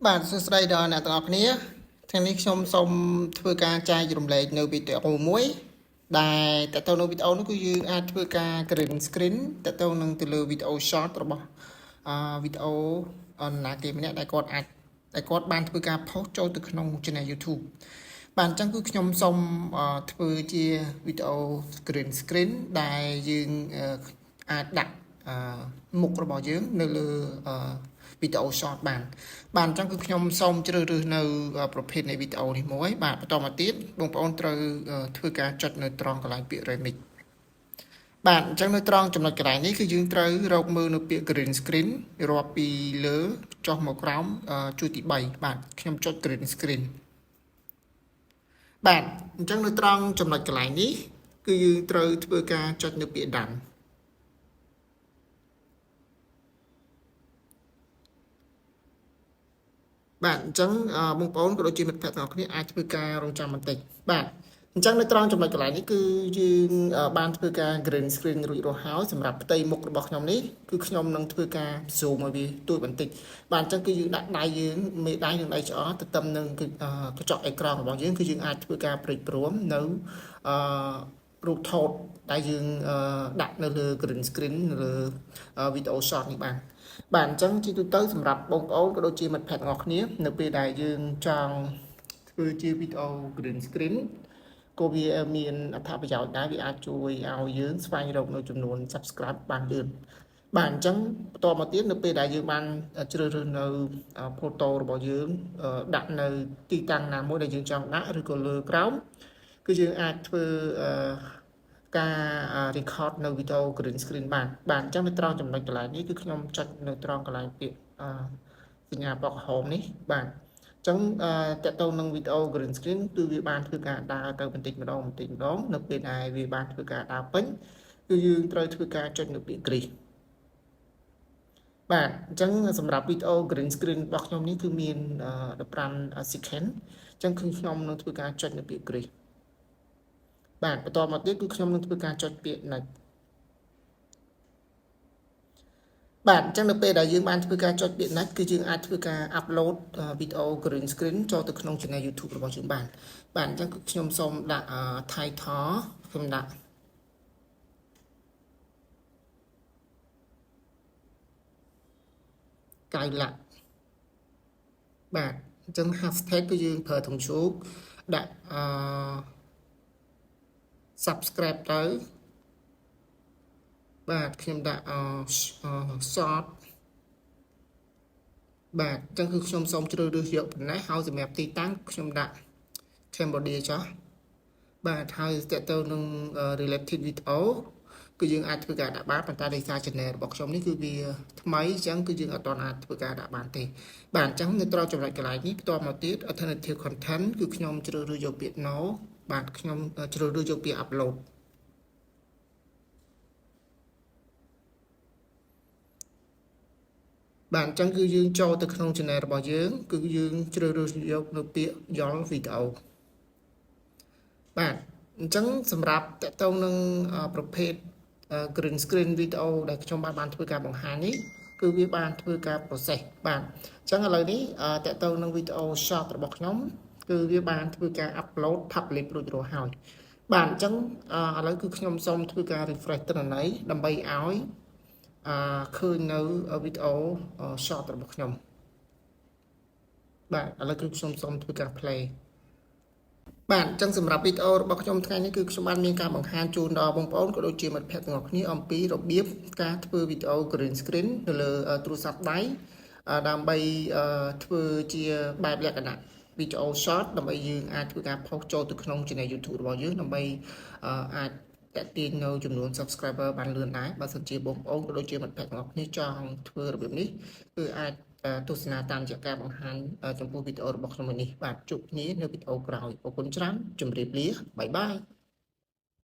បាទសួស្តីដល់អ្នកទាំងអស់គ្នាថ្ងៃនេះខ្ញុំសូមធ្វើការចែករំលែកនៅវីដេអូមួយដែលតទៅនៅវីដេអូនោះគឺយើងអាចធ្វើការ green screen តទៅនឹងទៅលើវីដេអូ short របស់អឺវីដេអូណាគេម្នាក់ដែលគាត់អាចដែលគាត់បានធ្វើការ post ចូលទៅក្នុង channel YouTube បាទអញ្ចឹងគឺខ្ញុំសូមធ្វើជាវីដេអូ green screen ដែលយើងអាចដាក់មុខរបស់យើងនៅលើវីដេអូ short បានបាទអញ្ចឹងគឺខ្ញុំសូមជ្រើសរើសនៅប្រភេទនៃវីដេអូនេះមួយបាទបន្តមកទៀតបងប្អូនត្រូវធ្វើការចុចនៅត្រង់កន្លែងពាក្យ remix បាទអញ្ចឹងនៅត្រង់ចំណុចកន្លែងនេះគឺយើងត្រូវរកមើលនៅពាក្យ green screen រាប់ពីលើចុះមកក្រោមជួរទី3បាទខ្ញុំចុច green screen បាទអញ្ចឹងនៅត្រង់ចំណុចកន្លែងនេះគឺយើងត្រូវធ្វើការចុចនៅពាក្យ done បាទអញ្ចឹងបងប្អូនក៏ដូចជាមិត្តភក្តិទាំងអស់គ្នាអាចធ្វើការរងចាំបន្តិចបាទអញ្ចឹងនៅត្រង់ចំណុចកន្លែងនេះគឺយើងបានធ្វើការ green screen រួចរាល់ហើយសម្រាប់ផ្ទៃមុខរបស់ខ្ញុំនេះគឺខ្ញុំនឹងធ្វើការ zoom ឲ្យវាទូចបន្តិចបាទអញ្ចឹងគឺយើងដាក់ដៃយើងមេដៃនិងដៃច្អល់ទៅទឹមនឹងកញ្ចក់អេក្រង់របស់យើងគឺយើងអាចធ្វើការព្រិចព្រមនៅអឺរូបថតដែលយើងដាក់នៅលើ green screen នៅលើវីដេអូ short នេះបានបាទអញ្ចឹងជាទូទៅសម្រាប់បងប្អូនក៏ដូចជាមិត្តភក្តិទាំងអស់គ្នានៅពេលដែលយើងចង់ធ្វើជាវីដេអូ green screen ក៏វាមានអត្ថប្រយោជន៍ដែរវាអាចជួយឲ្យយើងស្វែងរកនៅចំនួន subscribe បានលឿនបាទអញ្ចឹងបន្តមកទៀតនៅពេលដែលយើងបានជ្រើសរើសនៅ photo របស់យើងដាក់នៅទីតាំងណាមួយដែលយើងចង់ដាក់ឬក៏លើក្រោមគឺយើងអាចធ្វើការ record នៅវីដេអូ green screen បានបាទអញ្ចឹងនៅត្រង់ចំណុចកន្លែងនេះគឺខ្ញុំចុចនៅត្រង់កន្លែងពាក្យសញ្ញាបកក្រហមនេះបាទអញ្ចឹងតកតងនឹងវីដេអូ green screen គឺវាបានធ្វើការដើរទៅបន្តិចម្ដងបន្តិចម្ដងនៅពេលដែលវាបានធ្វើការដើរពេញគឺយើងត្រូវធ្វើការចុចនៅពាក្យ green បាទអញ្ចឹងសម្រាប់វីដេអូ green screen របស់ខ្ញុំនេះគឺមាន15 second អញ្ចឹងគឺខ្ញុំនឹងធ្វើការចុចនៅពាក្យ green បាទបន្តមកទៀតគឺខ្ញុំនឹងធ្វើការចុចពាក្យ next បាទអញ្ចឹងនៅពេលដែលយើងបានធ្វើការចុចពាក្យ next គឺយើងអាចធ្វើការ upload វីដេអូ green screen ចូលទៅក្នុង channel YouTube របស់យើងបានបាទអញ្ចឹងគឺខ្ញុំសូមដាក់ title ខ្ញុំដាក់កៅឡាក់បាទអញ្ចឹង hashtag គឺយើងប្រើធំជោគដាក់អឺ subscribe ទៅបាទខ្ញុំដាក់អ short បាទអញ្ចឹងគឺខ្ញុំសូមជ្រើសរើសយកប៉ុណ្ណេះហើយសម្រាប់ទីតាំងខ្ញុំដាក់ Cambodia ចុះបាទហើយតទៅនឹង related video គឺយើងអាចធ្វើការដាក់បានប៉ុន្តែដោយសារ channel របស់ខ្ញុំនេះគឺវាថ្មីអញ្ចឹងគឺយើងអត់ទាន់អាចធ្វើការដាក់បានទេបាទអញ្ចឹងនៅត្រង់ចំណុចកន្លែងនេះបន្តមកទៀត alternative content គឺខ្ញុំជ្រើសរើសយកពាក្យ no បាទខ្ញុំជ្រើសរើសយកពាក្យ upload បាទអញ្ចឹងគឺយើងចូលទៅក្នុង channel របស់យើង គឺយើងជ្រើសរើសយកនៅពាក្យយល់វីដេអូបាទអញ្ចឹងសម្រាប់តកតងនឹងប្រភេទ green screen video ដែលខ្ញុំបានធ្វើការបង្ហាញនេះគឺវាបានធ្វើការ process បាទអញ្ចឹងឥឡូវនេះតកតងនឹងវីដេអូ short របស់ខ្ញុំគឺវាបានធ្វើការ upload public រួចរាល់ហើយបាទអញ្ចឹងឥឡូវគឺខ្ញុំសូមធ្វើការ refresh ទិន្នន័យដើម្បីឲ្យអឺឃើញនៅវីដេអូ short របស់ខ្ញុំបាទឥឡូវគឺខ្ញុំសូមធ្វើការ play បាទអញ្ចឹងសម្រាប់វីដេអូរបស់ខ្ញុំថ្ងៃនេះគឺខ្ញុំបានមានការបង្ហាញជូនដល់បងប្អូនក៏ដូចជាមិត្តភ័ក្តិទាំងអស់គ្នាអំពីរបៀបការធ្វើវីដេអូ green screen នៅលើទូរស័ព្ទដៃដើម្បីធ្វើជាបែបលក្ខណៈវីដេអូ short ដើម្បីយើងអាចធ្វើការ post ចូលទៅក្នុង channel YouTube របស់យើងដើម្បីអាចតាក់ទាញនៅចំនួន subscriber បានលឿនដែរបើសិនជាបងប្អូនក៏ដូចជាមិត្តភ័ក្តិទាំងអស់គ្នាចង់ធ្វើរបៀបនេះគឺអាចទស្សនាតាមរយៈការបង្ហាញចំពោះវីដេអូរបស់ខ្ញុំនេះបាទជួបគ្នានៅវីដេអូក្រោយអរគុណច្រើនជម្រាបលា bye bye.